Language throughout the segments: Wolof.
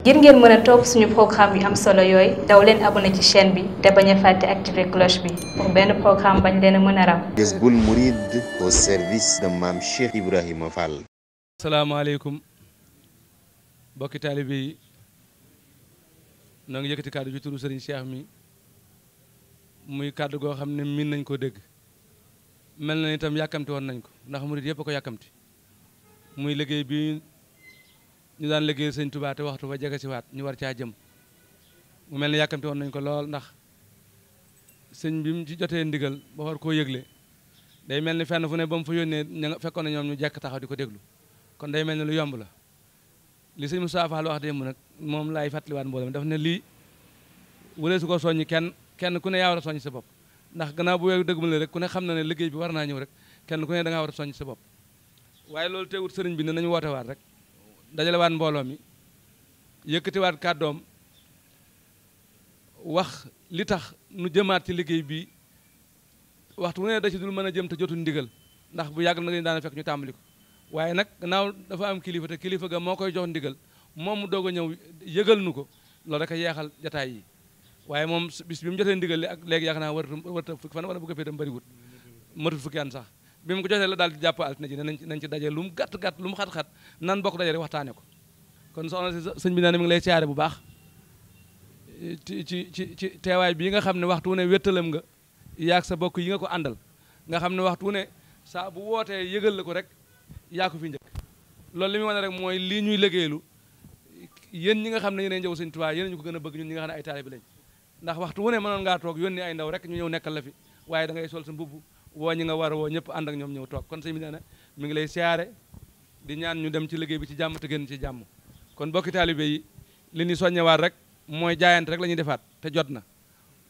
ngir ngeen mën a topp suñu programme yu am solo yooyu daw leen abonné ci chaîne bi te bañ a fàtte activer cloche bi pour benn programme bañ leen a mën a ram. Jazboul Mouride au service de Mame Cheikh Ibrahima Fall. asalaamaaleykum mbokki taalibe yi noo ngi yëkkati kàddu ci turu Serigne Cheikh mi muy kàddu goo xam ne miin nañ ko dégg mel na itam yàkkamti woon nañ ko ndax murid yëpp a ko yàkkamti muy liggéey bi ñu daan liggéey sëñ Tuubaa te waxtu ba jege si waat ñu war caa jëm mu mel ne yàkkamti woon nañ ko lool ndax sëñ bi mu ci jotee ndigal ba war koo yëgle day mel ni fenn fu ne ba mu fa yónnee ña fekkoon na ñoom ñu jekk taxaw di ko déglu kon day mel ne lu yomb la li sëñ Moussa Fall wax démb nag moom laay fàttaliwaat mbooloo mi daf ne lii wuree su ko soññi kenn ku ne yaa war a soññ sa bopp ndax gannaaw bu weeru dëgg mu la rek ku ne xam na ne liggéey bi war naa ñëw rek kenn ku ne da ngaa war a soññ sa bopp waaye loolu teewut sëriñ bi ne nañu woote waat rek dajalewaat mbooloo mi yëkkatiwaat kàddoom wax li tax nu jëmaat ci liggéey bi waxtu wu ne da ci dul mën a jëm te jotul ndigal ndax bu yàgg nag daana fekk ñu tàmbali ko waaye nag gannaaw dafa am kilifa te kilifa ga moo koy jox ndigal moom mu doog a ñëw yëgal nu ko loolu rek a yeexal jataay yi waaye moom bis bi mu jotee ndigal li ak léegi yaakaar naa warta fukki fan wala bu ko fee tam bëriwut matut fukki an sax bi mu ko jotee la daal di jàpp altine ji ne nañ ci daje lu mu gàtt-gàtt lu mu xat-xat nan bokk daje rek waxtaane ko kon soxna si sëñ bi nee na mi ngi lay siyaare bu baax ci teewaay bii nga xam ne waxtu wu ne wéttalam nga yaag sa bokk yi nga ko àndal nga xam ne waxtu wu ne saa bu wootee yëgal la ko rek yaa ko fi njëkk loolu li muy wane rek mooy lii ñuy liggéeylu yéen ñi nga xam ne yéen njëw sëñ Tuubaa yéen ñu ko gën a bëgg ñun ñi nga xam ne ay taalibe lañ ndax waxtu wu ne mënoon ngaa toog yónni ay ndaw rek ñu ñëw nekkal la fi waaye da ngay sol sa mbubb woo ñi nga war a woo ñëpp ànd ak ñoom ñëw toog kon sëñ bi nee na mi ngi lay siyaare di ñaan ñu dem ci liggéey bi ci jàmm te génn ci jàmm kon bokki taalibe yi li ñu soññewaat rek mooy jaayante rek la ñuy defaat te jot na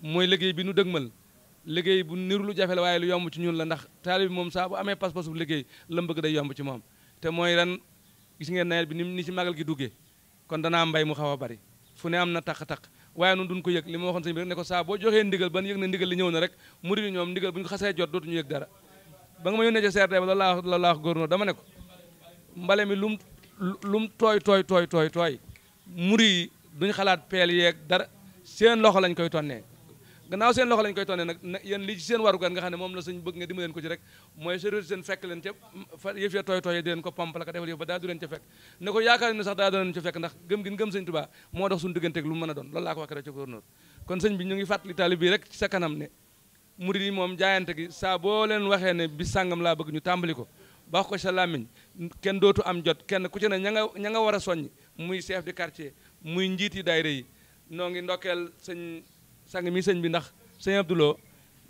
mooy liggéey bi nu dëgmal liggéey bu niru lu jafe la waaye lu yomb ci ñun la ndax taalibe bi moom saa bu amee pas-pas bu liggéey la mu bëgg day yomb ci moom te mooy ren gis ngeen nawet bi ni ci magal gi duggee kon danaa mbay mu xaw a bari fu ne am na taq-taq waaye nun duñ ko yëg li ma waxoon sëñ bi rek ne ko saa boo joxee ndigal ban yëg ne ndigal li ñëw na rek murid yi ñoom ndigal bu ñu xasee jot dootuñu yëg dara ba nga ma yónnee ca CRD ba loolu laa wax góornóor dama ne ko mbale mi lum tooy murid yi duñ xalaat peel yeeg dara seen loxo lañ koy tonnee gannaaw seen loxo lañ koy tonnee nag yéen li ci seen warugar nga xam ne moom la sëñ bëgg nga dimbali leen ko ci rek mooy service seen fekk leen ca yëf ya tooy di leen ko pomp la ko defal yëf ba daa du leen ca fekk ne ko yaakaar ne sax daa du leen ca fekk ndax gëm gin gëm sëñ Tuubaa moo dox suñu digganteeg lu mu mën a doon loolu laa ko wax rek ci gouverneur kon sëñ bi ñu ngi fàttali taalibe bi rek ci sa kanam ne murid yi moom jaayante gi saa boo leen waxee ne bis sàngam laa bëgg ñu tàmbali ko ba wax ko sa làmmiñ kenn dootu am jot kenn ku ci ne ña nga war a soññ muy chef de quartier muy njiit yi daayira yi noo ngi ndokkeel sang mi sëñ bi ndax sëñ Abdouloo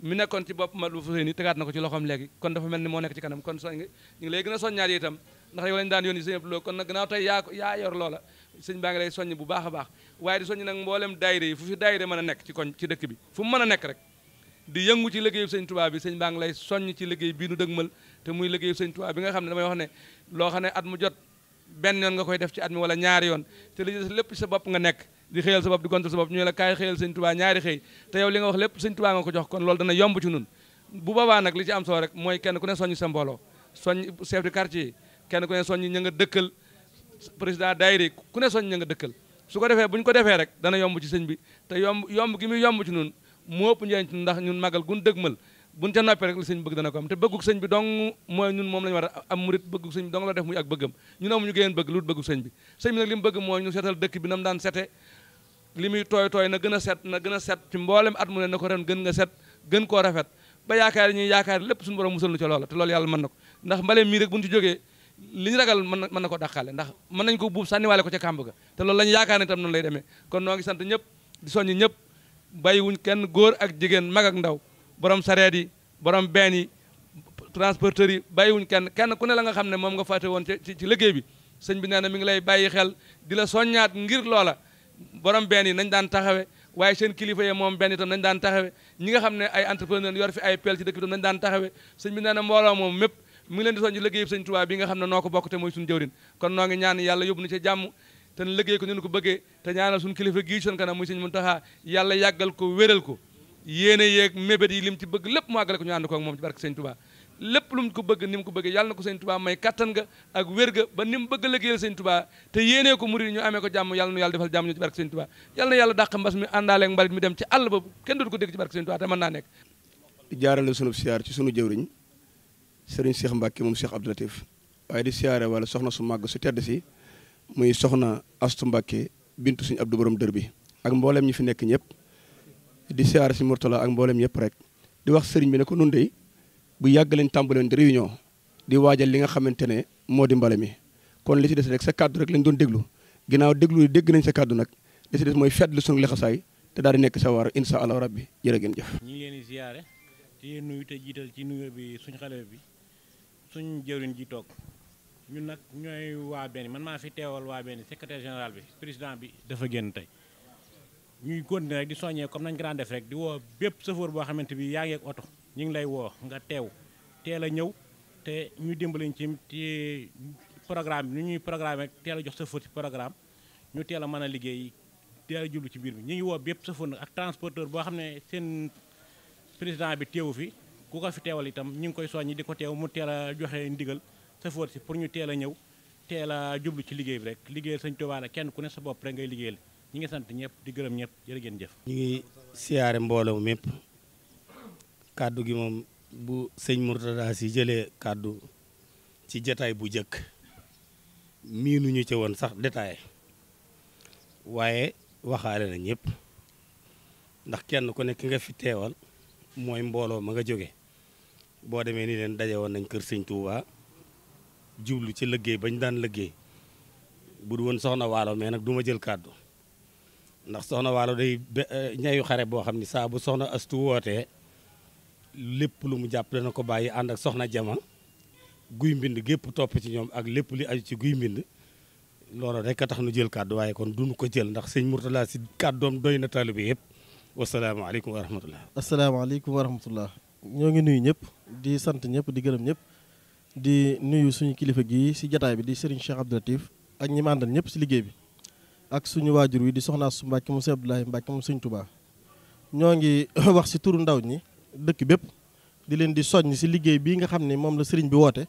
mi nekkoon ci bopp ma lu fa ni tegaat na ko ci loxoom léegi kon dafa mel ni moo nekk ci kanam kon ñu ngi lay gën a soññaat yi itam ndax yow lañu daan yónni sëñ Abdouloo kon nag gannaaw tey yaa yor loola sëñ baa ngi lay soññ bu baax a baax waaye di soññ nag mboolem daayira yi fu fi daayira mën a nekk ci dëkk bi fu mu mën a nekk rek di yëngu ci liggéeyu sëñ Tuubaa bi sëñ baa ngi lay soññ ci liggéey bii nu dëgmal te muy liggéeyu sëñ Tuubaa bi nga xam ne damay wax ne loo xam ne at mu jot benn yoon nga koy def ci at mi wala ñaari yoon te li lépp sa bopp nga nekk di xëyal sa bopp di gontal sa bopp ñu la kaay xëyal sëñ Tuubaa ñaari xëy te yow li nga wax lépp sëñ Tuubaa nga ko jox kon loolu dana yomb ci nun bu boobaa nag li ci am solo rek mooy kenn ku ne soññ sa mbooloo soññ chef de quartier yi kenn ku ne soññ ña nga dëkkal président daayira ku ne soññ ña nga dëkkal su ko defee bu ñu ko defee rek dana yomb ci sëñ bi te yomb gi muy yomb ci nun moo ëpp njëriñ ci ndax ñun magal gun dëgmal buñ ca noppee rek li sëñ bëgg dana ko am te bëggug sëñ bi dong mooy ñun moom la ñu war a am murit bëggug sëñ bi dong la def muy ak bëggam ñun amuñu géneen bëgg lu bëggug sëñ bi nag li mu bëgg mooy ñu seetal dëkk bi nam daan sete li muy tooy na gën a set ci mboolem at mu ne na ko ren gën nga set gën koo rafet ba yaakaar yi ñuy yaakaar lépp suñu borom musal nu ca loola te loolu yàlla mën na ko ndax mbale mii rek buñu ci jógee li ñu ragal mën na ko dàqaale ndax mën nañ ko buub sànniwaale ko ca kàmb ga te loolu la ñu yaakaar ne tam noonu lay demee kon noo ngi sant ñëpp di soññ ñëpp bàyyiwuñ kenn góor ak jigéen mag ak ndaw borom sareet yi borom benn yi transporteurs yi bàyyiwuñ kenn ku ne la nga xam ne moom nga fàtte woon ci liggéey bi sëñ bi nee na mi ngi lay bàyyi xel di la soññaat ngir loola borom benn yi nañ daan taxawe waaye seen kilifa yi moom benn itam nañ daan taxawe ñi nga xam ne ay entrepreneur yor fi ay peel ci dëkk bi tam nañ daan taxawe sëñ bi nee na mbooloo moom mépp mi ngi leen di soññ liggéey sëñ Tuubaa bi nga xam ne noo ko bokk te mooy suñu jëwrin kon noo ngi ñaan yàlla yóbbu na ci jàmm te liggéey ko ni ñu ko bëggee te ñaanal suñu kilifa gii seen kanam muy sëñ Muntaxa yàlla yàggal ko wéral ko yéene yeeg mébét yi lim ci bëgg lépp mu àggale ko ñu ànd ko ak moom ci barke sëñ Tuubaa lépp lu mu ko bëgg ni mu ko bëgg yàlla na ko sëñ Touba may kattan nga ak wér ga ba ni mu bëgg a liggéeyal sëñ Touba te yéenee ko murid ñu amee ko jàmm yàlla nu yàlla defal jàmm ñu ci barke sëñ Touba yàlla na yàlla dàq mbas mi àndaaleeg mbalit mi dem ci àll ba kenn dootu ko dégg ci barke sëñ Touba te mën naa nekk. di jaarale sunu siyaar ci sunu jëwriñ Serigne Cheikh Mbacke moom Cheikh Abdou Latif waaye di siyaare wala soxna su màgg su tedd si muy soxna Astu Mbacke bintu suñu Abdou borom dër bi ak mboolem ñi fi nekk ñëpp di siyaare si Mourtala ak mboolem ñëpp rek di wax sëriñ bi ne ko nun dey bu yàgg lañ tàmbaleen di réunion di waajal li nga xamante ne moo di mbale mi kon li ci des rek sa kàddu rek lañ doon déglu ginnaaw dégg nañ sa kàddu nag li ci des mooy fedd lu sunu lexasaay te daal di nekk sa waar insha allah rabbi jërë ngeen jëf. ñi ngi leen di ziare te nuyu te jiital ci nuyu bi suñu xale bi suñ jëwriñ ji toog ñun nag ñooy waa benn man maa fi teewal waa benn secrétaire général bi président bi dafa génn tey ñuy continuer rek di soññee comme nañ grand def rek di woo bépp chauffeur boo xamante bi yaa ngi ak oto ñu ngi lay woo nga teew teel a ñëw te ñu dimbaliñ ci programme bi nu ñuy programme rek teel a jox chauffeur ci programme ñu teel a mën a liggéey teel a jublu ci biir bi ñu ngi woo bépp chauffeur nag ak transporteur boo xam ne seen président bi teewu fi ku ko fi teewal itam ñu ngi koy soññi di ko teew mu teel a joxe ndigal chauffeur si pour ñu teel a ñëw teel a jublu ci liggéey bi rek liggéeyal Sëñ Tuubaa la kenn ku ne sa bopp rek ngay liggéeyal ñi ngi sant ñëpp di gërëm ñëpp jërë ngeen jëf. ñu ngi siyaare mbooloo mépp kàddu gi moom bu sëñ Mourtada si jëlee kàddu ci jataay bu jëkk miinuñu ci woon sax détail waaye waxaale na ñëpp ndax kenn ku nekk nga fi teewal mooy mbooloo ma nga jóge boo demee ni leen daje woon nañ kër sëñ Touba jublu ci liggéey bañ daan liggéey bu du woon soxna waalo mais nag du ma jël kàddu ndax soxna waalo day ñayu xare boo xam ni saa bu soxna astu wootee lépp lu mu jàpp dana ko bàyyi ànd ak soxna jama guy mbind gépp topp ci ñoom ak lépp li aju ci guy mbind loolu rek a tax nu jël kàddu waaye kon duñu ko jël ndax sëñ Mourtala si kàddoom doy na taalibe yëpp wasalaamaaleykum wa rahmatullah. asalaamaaleykum wa rahmatullah ñoo ngi nuyu ñëpp di sant ñëpp di gërëm ñëpp di nuyu suñu kilifa gi si jataay bi di Serigne Cheikh Abdou Latif ak ñi ma àndal ñëpp si liggéey bi ak suñu waajur wi di soxna su Mbàkke mu Sëñ Abdoulaye Mbàkke mu Sëñ Touba ñoo ngi wax si turu ndaw ñi dëkk bépp di leen di soññ si liggéey bii nga xam ne moom la sëriñ bi woote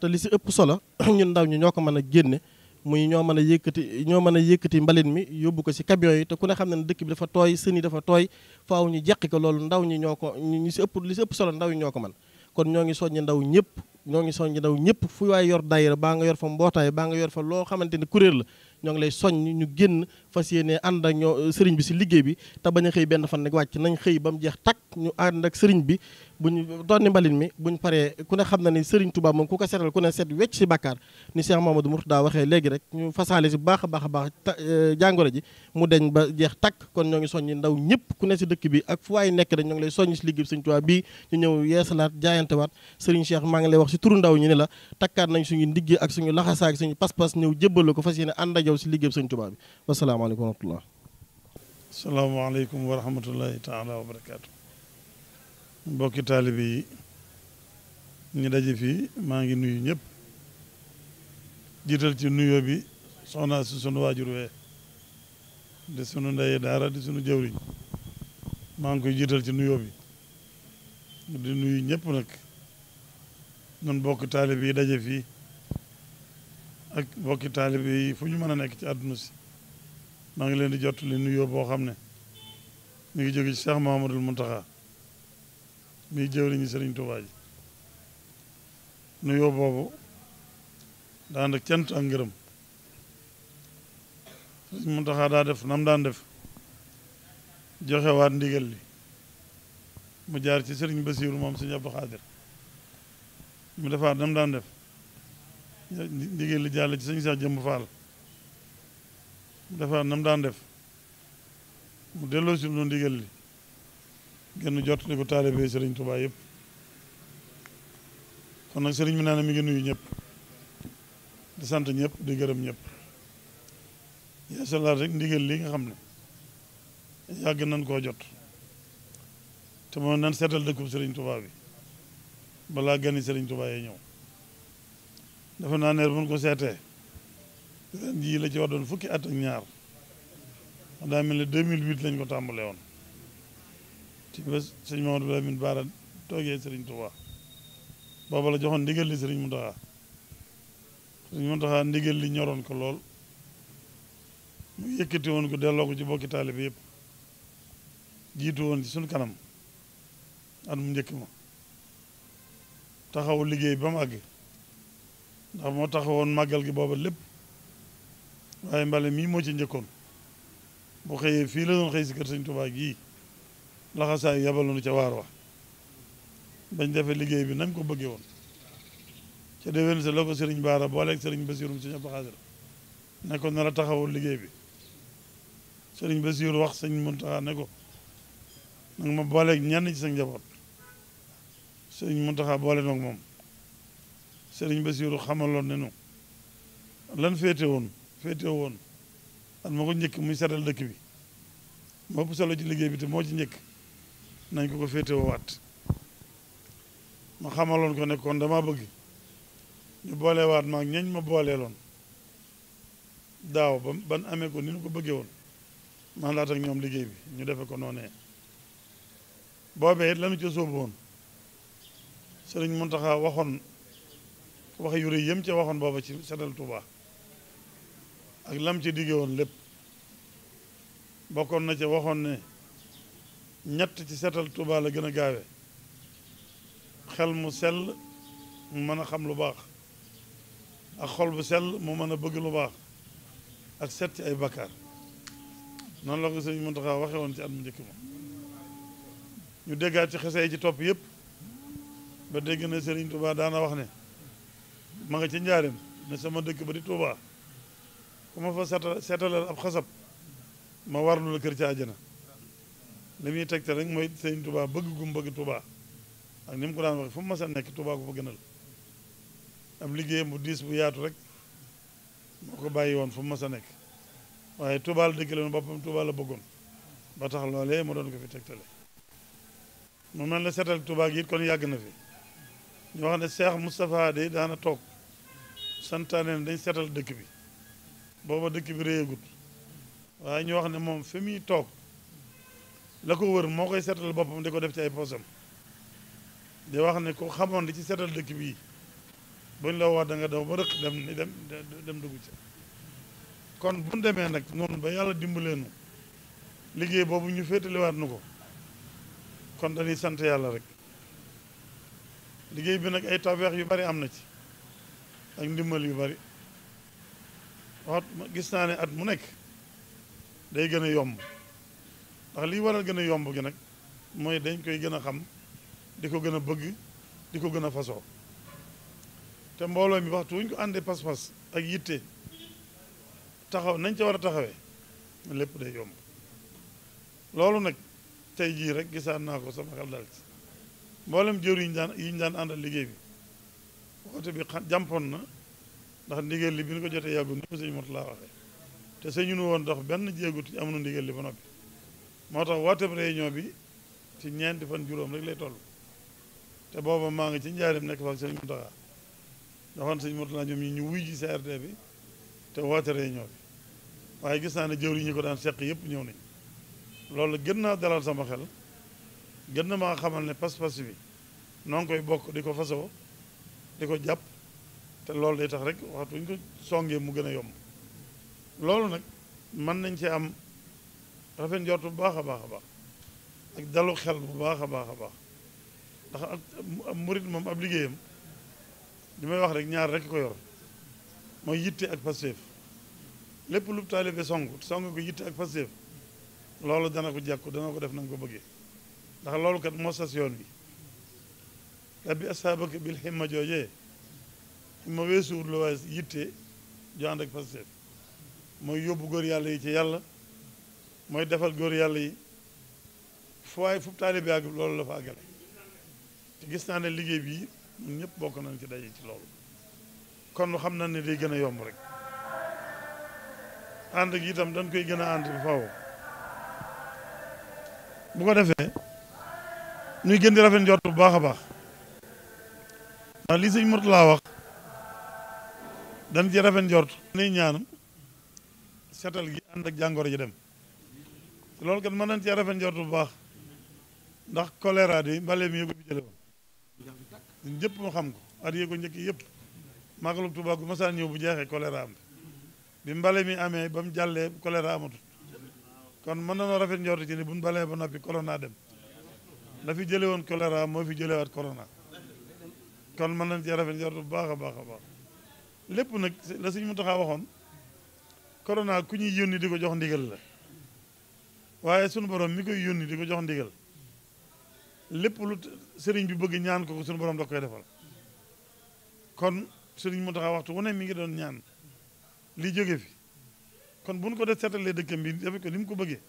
te li si ëpp solo ñun ndaw ñi ñoo ko mën a génne muy ñoo mën a yëkkati mbalit mi yóbbu ko si camion yi te ku ne xam ne dëkk bi dafa tooy sën yi dafa tooy faaw ñu jeqi ko loolu ndaw ñi ñoo ko li si ëpp solo ndaw ñi ñoo ko mën kon ñoo ngi soññ ndaw ñëpp fu waay yor daayira baa nga yor fa mbootaay baa nga yor fa loo xamante ne kuréel la ñoo ngi lay soññ ñu génn fas yéene ànd ak ñoo sëriñ bi si liggéey bi te bañ a xëy benn fan nag wàcc nañ xëy ba mu jeex takk ñu ànd ak sëriñ bi buñ tonni mbalit mi buñ paree ku ne xam na ni sëriñ Touba moom ku ko seetal ku ne seet wecc si bàkkaar ni Cheikh Mamadou Mourtada waxee léegi rek ñu fasaale si bu baax a baax jàngoro ji mu deñ ba jeex takk kon ñoo ngi soññi ndaw ñëpp ku ne si dëkk bi ak fu waay nekk rek ñoo ngi lay soññ si liggéey bi sëriñ Touba bii ñu ñëw yeesalaat jaayantewaat sëriñ Cheikh maa ngi lay wax si turu ndaw ñi ne la takkaat nañ suñu ndigg ak suñu laxasaak suñu pas-pas ñëw jébbal ko fas yéene ànd ak yow si liggéey bi sëriñ Touba bi wasalaamaaleykum wa rahmatullah. asalaamaaleykum wa rahmatullahi taala wa barakaatu. mbokki taalibe yi ñu daje fii maa ngi nuyu ñëpp jiital ci nuyoo bi soxna si sunu waajur wee di sunu ndey daara di sunu jëwriñ maa ngi koy jiital ci nuyoo bi di nuyu ñëpp nag ñun bokki taalibe yi daje fii ak bokki taalibe yi fu ñu mën a nekk ci àdduna si maa ngi leen di jottali nuyoo boo xam ne mi ngi jóge ci Cheikh Mahamadul Muntaxa mi jëwriñu Sëriñ Tuubaa ji nuyoo boobu daan ak cant ak ngërëm Sëriñ Muntaxa daa def nam daan def joxewaat ndigal li mu jaar ci Sëriñ Basiiru moom Sëriñ Abdu Xaadir mu defaat nam daan def ndigal li jàll ci Sëriñ Seex Jëmb Faal mu defaat nam daan def mu delloo si lu ndigal li gën jot li ko taalibe Sëriñ Tuubaa yëpp kon nag sëriñ bi nee na mi ngi nuyu ñëpp di sant ñëpp di gërëm ñëpp yeesalaat rek ndigal li nga xam ne yàgg nañ koo jot te moo nan seetal dëkkub Sëriñ Tuubaa bi balaa gani Sëriñ Tuubaa yi ñëw dafa naa neer bu ñu ko seetee ren jii la ci war doon fukki at ak ñaar daa mel ne 2008 lañ ko tàmbalee woon ci bés sëñ Mamadou Lamine Bara toogee Sëriñ Tuubaa booba la joxoon ndigal li sëriñ Muntaxa ndigal li ñoroon ko lool mu yëkkati woon ko delloo ko ci bokki taalibe yëpp jiitu woon ci suñ kanam at mu njëkk ma taxaw liggéey ba mu àgg ndax moo taxawoon màggal gi booba lépp waaye mbale mii moo ci njëkkoon bu xëyee fii la doon xëy si kër sëñ Tuubaa gii laxasaayu yabaloonu ca waar wa bañ defee liggéey bi nañ ko bëggee woon ca déwén sa la ko sëriñ Baara booleeg sëriñ Basiirum sëñ Abdu Xaadir ne ko na la taxawul liggéey bi sëriñ Basiiru wax sëñ Muntaxa ne ko nag ma booleeg ñenn ci sa njaboot sëriñ Muntaxa boole noog moom sëriñ Basiiru xamaloon ne nu lan féete woon at ma ko njëkk muy setal dëkk bi moo ëpp solo ci liggéey bi te moo ci njëkk nañ ko féetewoo waat ma xamaloon ko ne kon dama bëgg ñu boole waat maag ñañ ma booleeloon daaw ban amee ko ni ñu ko bëggee woon man laat ak ñoom liggéey bi ñu defe ko noonee boobee it lanu ca sóobu woon sëriñ Muntaxa waxoon wax yu rëy yëm ca waxoon booba ci setal Tuuba ak lam ci digge woon lépp bokkoon na ca waxoon ne ñett ci setal Tuuba la gën a gaawe xel mu sell mu mën a xam lu baax ak xol bu sell mu mën a bëgg lu baax ak set ci ay bakkaar noonu la ko sëriñ Muntaxa waxe woon ci at mu njëkk ma ñu déggaat ci xese yi ci topp yëpp ba dégg na sëriñ Tuuba daana wax ne ma nga ci njaarim ne sama dëkk ba di Tuuba ku ma fa seetalal ab xasab ma warlu la kër ci àjjana li muy tegte rek mooy sëriñ Tuuba bëgg gum bëgg Tuuba ak ni mu ko daan waxe fu mu mas a nekk Tuuba ko fa gënal ab liggéeyam bu diis bu yaatu rek moo ko bàyyi woon fu mu mas a nekk waaye Tuuba la dëkkale woon boppam Tuuba la bëggoon ba tax loolee mu doon ko fi tegtale mu mel ne seetal Tuuba gi it kon yàgg na fi ñu wax ne Cheikh Moustapha de daana toog santaane dañ seetal dëkk bi booba dëkk bi réyagut waaye ñu wax ne moom fi muy toog la ko wër moo koy seetal boppam di ko def ci ay poosam di wax ne ko xamoon di ci seetal dëkk bii buñ la wax da nga daw ba rëq dem dugg ci kon buñ demee nag noonu ba yàlla dimbaleenu liggéey boobu ñu féetaliwaat nu ko kon dañuy sant yàlla rek liggéey bi nag ay tawfeex yu bari am na ci ak ndimbal yu bari wax gis naa ne at mu nekk day gën a yomb ndax lii waral gën a yomb gi nag mooy dañ koy gën a xam di ko gën a bëgg di ko gën a fasoo te mbooloo mi waxtu wuñ ko àndee pas-pas ak yitte taxaw nañ ca war a taxawee lépp day yomb loolu nag tey jii rek gisaan naa ko sama xel dal ci mboolem jëru yi ñu daan àndal liggéey bi woote bi jàmpoon na ndax ndigal li bi ñu ko jotee yàggul ni ko sëñ Mot laa waxee te sëñu nu woon dox benn jéegut amuñu ndigal li ba noppi moo tax woote bi réunion bi ci ñeenti fan juróom rek lay toll te booba maa ngi ci njaarim nekk fa ak sëñ Muntaxa daxoon sëñ Mot laa ñoom ñi ñu wuy ji CRD bi te woote réunion bi waaye gis naa ne jëwri ñi ko daan seq yëpp ñëw nañ loolu gën naa dalal sama xel gën na maa xamal ne pas-pas bi noo ngi koy bokk di ko fasoo di ko jàpp te loolu day tax rek waxtu ñu ko songee mu gën a yomb loolu nag mën nañ ci am rafet njort bu baax a baax a baax ak dalu xel bu baax a baax a baax ndax ak murit moom ab liggéeyam li may wax rek ñaar rek ko yor mooy yitte ak pastéef lépp lu taalibe song ko yitte ak pastéef loolu dana ko jàkku dana ko def na nga ko bëggee ndax loolu kat moo sas yoon bi rabbi asaabaka bil himma joojee himma weesuwut lu waaye yitte jo ànd ak pastéef mooy yóbbu góor yàlla yi ci yàlla mooy defal góor yàlla yi fu waaye fu taalibe àgg loolu la fa àggale te gis naa ne liggéey bii ñun ñëpp bokk nañ ci daje ci loolu kon xam na ne day gën a yomb rek ànd gi itam dañ koy gën a ànd bi faaw bu ko defee ñuy gën di rafet njort bu baax a baax ndax lii sëñ Murtala wax dañ ci rafet njort nay ñaanam setal gi ànd ak jàngoro ji dem loolu kat mën nañ ci rafet njort bu baax ndax choléra di mbale mi yëgu bi jële woon ñun ñëpp mu xam ko at yee ko njëkk yëpp màggalu Tuubaa gu masaan ñëw bu jeexee choléra am bi mbale mi amee ba mu jàllee choléra amatut kon mën nañoo rafet njort ci ni buñ balee ba noppi corona dem la fi jële woon choléra moo fi jëlewaat corona kon mën nañ cee rafet njort bu baax a baax a baax lépp nag la Sëñ Muntaxa waxoon corona ku ñuy yónni di ko jox ndigal la waaye sunu borom mi koy yónni di ko jox ndigal lépp lu sëriñ bi bëgg ñaan ko sunu borom da koy defal kon Sëriñ Muntaxa waxtu wu ne mi ngi doon ñaan li jóge fi kon bu ñu ko def seetalee dëkkam bi defe ko ni mu ko bëggee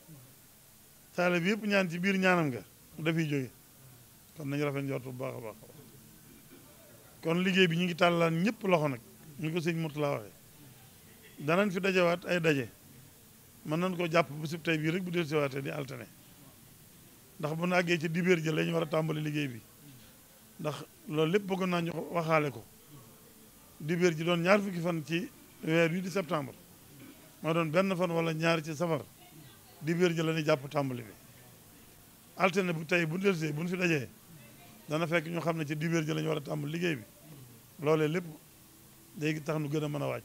taale bi yëpp ñaan ci biir ñaanam nga dafiy jóge kon nañu rafet njort bu baax a baax kon liggéey bi ñu ngi tàllaan ñëpp loxo nag ñu ko sëñ Murtala waxee danañ fi dajewaat ay daje mën nañ ko jàpp bu sib tey bii rek bu del siwaatee di altine ndax bu nu àggee ci dibéer ji la ñu war a tàmbali liggéey bi ndax loolu lépp bëggoon naa ñu waxaale ko dibéer ji doon ñaar fukki fan ci weer wi di septembre moo doon benn fan wala ñaar ci safar dibéer ji la ñuy jàpp tàmbali bi altine bu tey bu delsee bu ñu fi dajee dana fekk ñu xam ne ci dibéer ji la ñu war a tàmbali liggéey bi loolee lépp léegi tax nu gën a mën a waaj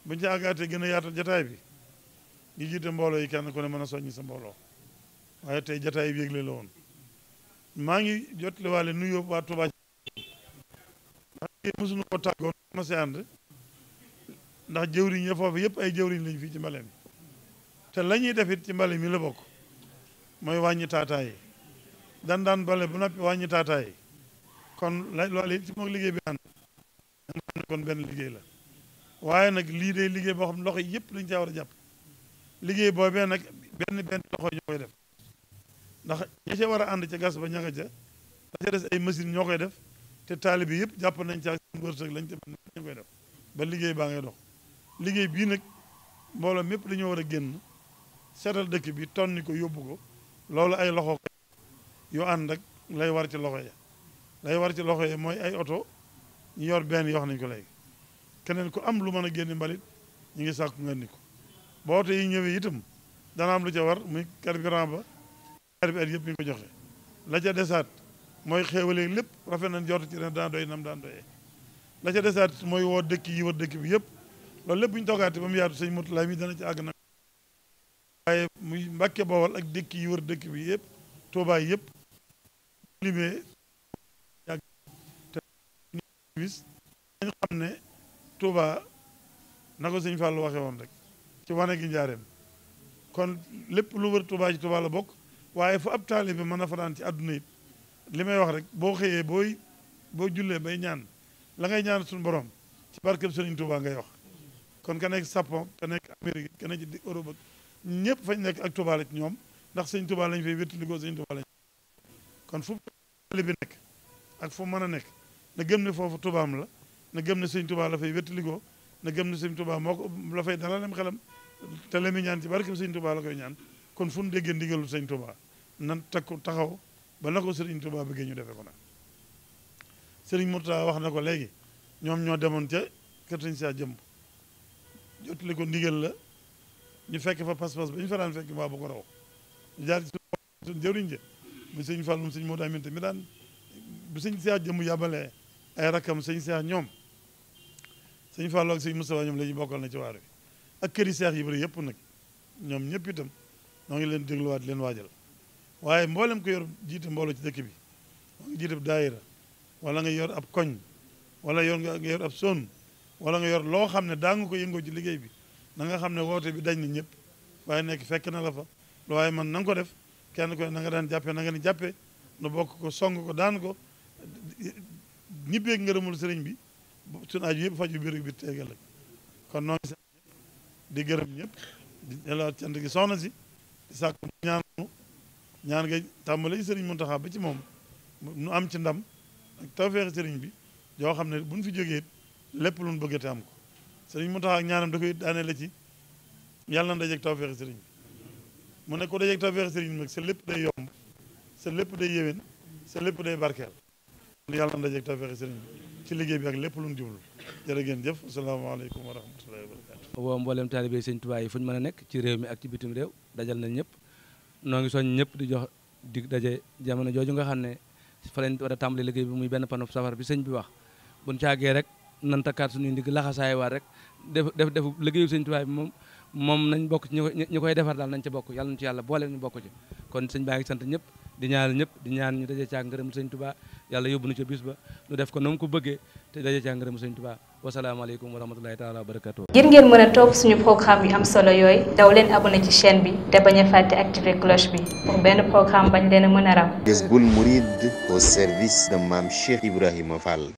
buñu ci àggaatee gën a yaatal jataay bi ñu jiite mbooloo yi kenn ku ne mën a soññi sa mbooloo waaye tey jataay bi yégle la woon maa ngi jotliwaale nuyoo waa Touba ndax mosuñu ko tàggoon ma si ànd ndax jëwriñ ya foofu yëpp ay jëwriñ lañu fii ci mbale mi te la ñuy def it ci mbale mi la bokk mooy wàññi taataay yi daan bale bu noppi wàññi taataay yi kon loolu it ci moom liggéey bi ànd nga xam ne kon benn liggéey la waaye nag lii day liggéey boo xam ne loxo yëpp dañu caa war a jàpp liggéey boobee nag benn loxo ñoo koy def ndax ña ca war a ànd ca gas ba ña nga ca da ca des ay machine ñoo koy def te taalibe bi yëpp jàpp nañ ca seen wërsëg lañ ca ñu koy def ba liggéey baa ngay dox liggéey bii nag mbooloo mépp dañoo war a génn seetal dëkk bi tonni ko yóbbu ko loolu ay loxo yu ànd ak lay war ci loxo ya lay war ci loxo ya mooy ay oto ñu yor benn yoo xam nañ ko léegi keneen ku am lu mën a génne mbalit ñu ngi sàkku nga ni ko boo oto yi ñëwee itam dana am lu ca war muy carburant ba carburant yëpp ñu ko joxe la ca desaat mooy xéewale lépp rafet nañ jot ci ne daan doy nam daan doyee la ca desaat mooy woo dëkk yi wër dëkk bi yëpp loolu lépp bu ñu toogaatee ba mu yaatu sëñ Murtala mi dana ci àgg nag waaye muy Mbàkke Bawol ak dëkk yi wër dëkk bi yëpp Tuubaa yëpp limee yàgg te bis dañ xam ne Tuubaa na ko sëñ Fallou waxee woon rek ci wane gi njaareem kon lépp lu wër Tuubaa ci Tuubaa la bokk waaye fu ab taalibe mën a fanaan ci àdduna it li may wax rek boo xëyee boo jullee bay ñaan la ngay ñaan suñu borom ci barkeb Sëriñ Tuubaa ngay wax kon ka nekk Japon ka nekk Amérique ka nekk ci Europe ñëpp fañ nekk ak Tuubaa la ci ñoom ndax Sëriñ Tuubaa lañ fay wéttalikoo Sëriñ Tuubaa lañ kon fu taalibe bi nekk ak fu mën a nekk na gëm ne foofu Tuubaam la na gëm ne Sëriñ Tuubaa la fay wéttalikoo na gëm ne Sëriñ Tuubaa moo ko la fay dalalem xelam te la muy ñaan ci barkeb Sëriñ Tuubaa la koy ñaan kon fu nu déggee ndigalu Sëriñ Tuubaa nan takku taxaw ba na ko Sëriñ Tuubaa bëggee ñu defee ko nag Sëriñ Murtala wax na ko léegi ñoom ñoo demoon ca kër Sëriñ Saa Jëmb jotali ko ndigal la ñu fekk fa pas-pas ba ñu fa daan fekk waa bu ko raw ñu jaar ci suñu jëwriñ ja mu sëñ Fallum sëñ Modou Aminta mi daan bu sëñ Saa Jëmb yàbbalee ay rakkam sëñ Seex ñoom sëñ Fallu ak sëñ Moustapha ñoom la ñu bokkal na ci waar wi ak këri seex yi bëri yëpp nag ñoom ñëpp itam noo ngi leen dégluwaat leen waajal waaye mboolem ko yor jiite mbooloo ci dëkk bi moo ngi jiite daayira wala nga yor ab koñ wala nga yor ab son wala nga yor loo xam ne daa nga ko yëngoo ci liggéey bi na nga xam ne woote bi dañ na ñëpp waaye nekk fekk na la fa lu waaye man na nga ko def kenn ko na nga daan jàppee na nga ni jàppee nu bokk ko song ko daan ko ñibbeeg ngërëmul sëriñ bi suñu aju yëpp faju biir bi teegal ak kon noo ngi di gërëm ñëpp di delloo cant gi soxna si di sàkku ñaan nga tàmbale sëriñ Muntaxa ba ci moom nu am ci ndam ak tawfeex sëriñ bi yoo xam ne buñ fi jógee lépp lu ñu bëgg te am ko sëriñ Muntaxa ak ñaanam da koy daane la ci yàlla na dajeeg tawfeex sëriñ bi mu ne ko dajeeg tawfeex sëriñ bi nag sa lépp day yomb sa lépp day yéwén sa lépp day barkeel yàlla na dajeeg tawfeex sëriñ bi ci liggéey bi ak lépp lu ñu jublu jërë ngeen jëf asalaamaaleykum wa rahmatullahi wa barakatu woo mboolem taalibe sëñ Tuubaa yi fu ñu mën a nekk ci réew mi ak ci bitim réew dajal nañ ñëpp noo ngi soñ ñëpp di jox dig daje jamono jooju nga xam ne fa lañ war a tàmbali liggéey bi muy benn panneau safar bi sëñ bi wax buñ caagee rek nan takkaat suñuy ndig laxasaay waat rek def liggéeyu sëñ Tuubaa bi moom nañ bokk ci ñi koy defar daal nañ ci bokk yàlla ñu ci yàlla boole ñu bokk ci kon sëñ baa ngi sant ñëpp di ñaanal ñëpp di ñaan ñu daje caag ngërëm sëñ Tuubaa yàlla yóbbu nu ca bis ba ñu def ko na mu ko bëggee te daje caag ngërëm sëñ Tuubaa wasalaamaaleykum wa rahmatulahi taala wa barakatuh. ngir ngeen mën a topp suñu programme yu am solo yooyu daw leen abonné ci chaîne bi te bañ a fàtte activer cloche bi pour benn programme bañ leen a mën a raw. Jazboul Mouride au service de Mame Cheikh Ibrahima Fall.